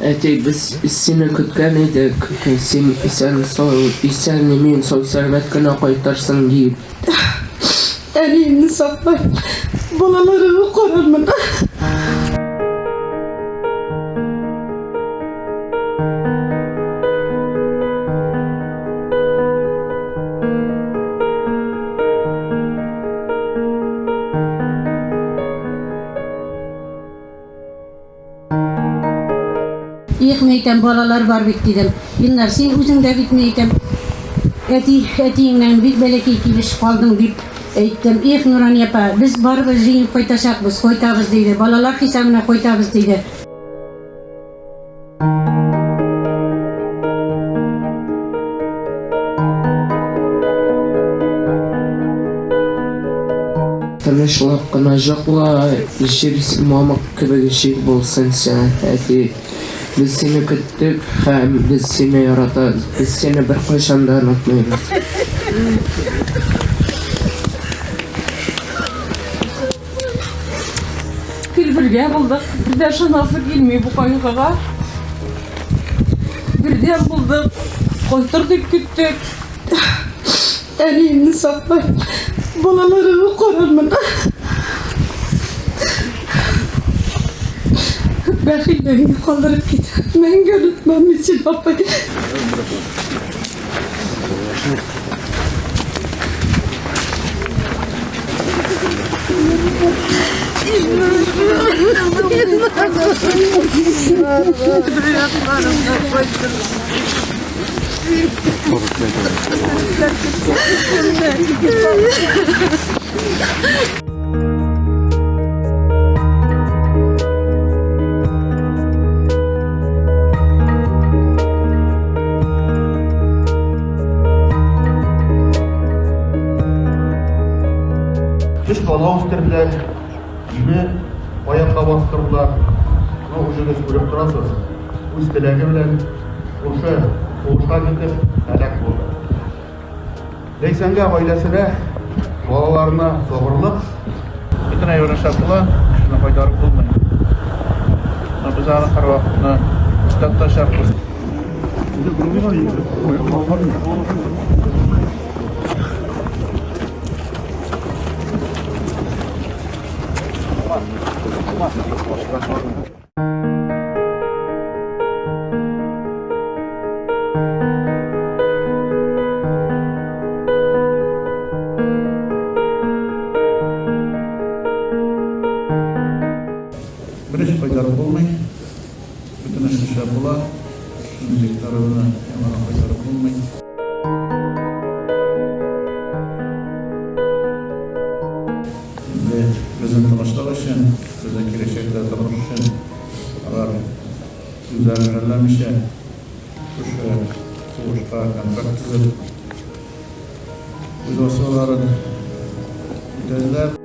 Әти, без сине көткән идек. Син исән сау, исән имин, сау сәламәт кенә кайтырсың дип. Әниемне сакла, балаларымны карармын. Их, мин әйтәм, балалар бар бит, дидем. Илнар, син үзең дә бит, мин әйтәм, әти, әтиеңнән бик бәләкәй килеш калдың, дип әйттем. Их, Нурания апа, без барыбер җиңеп кайтачакбыз, кайтабыз, диде. Балалар хисабына кайтабыз, диде. Тынычлап кына җокла, җир мамык кебек җир булсын сиңа, әти. Без сине көттек һәм без сине яратабыз. Без сине беркайчан да онытмыйбыз. Гел бергә булдык. Бер дә ышанасы килми бу кайгыга. Бердәм булдык. Кайтыр дип көттек. Әниемне сакла. Балаларымны карармын. Бәхилләреңне калдырып кит. Мәңге онытмам мин сине, апай. Өч бала үстерделәр, өйне аякка бастырдылар. Ну, үзегез күреп торасыз, үз теләге белән шушы сугышка китеп һәлак булды. Ләйсәнгә гаиләсенә, балаларына сабырлык. Бөтен әйберне эшләп була, кешене кайтарып булмый. Но без аны һәрвакытны истә тотачакбыз. Беренче кайтарып булмый. Бөтен эшне эшләп була. Шундый даруны яңадан кайтарып булмый. Инде безнең тынычлык өчен, безнең киләчәктә тормыш өчен алар үзләрен жәлләмичә шушы сугышка контракт төзеп, үз вазифаларын үтәделәр.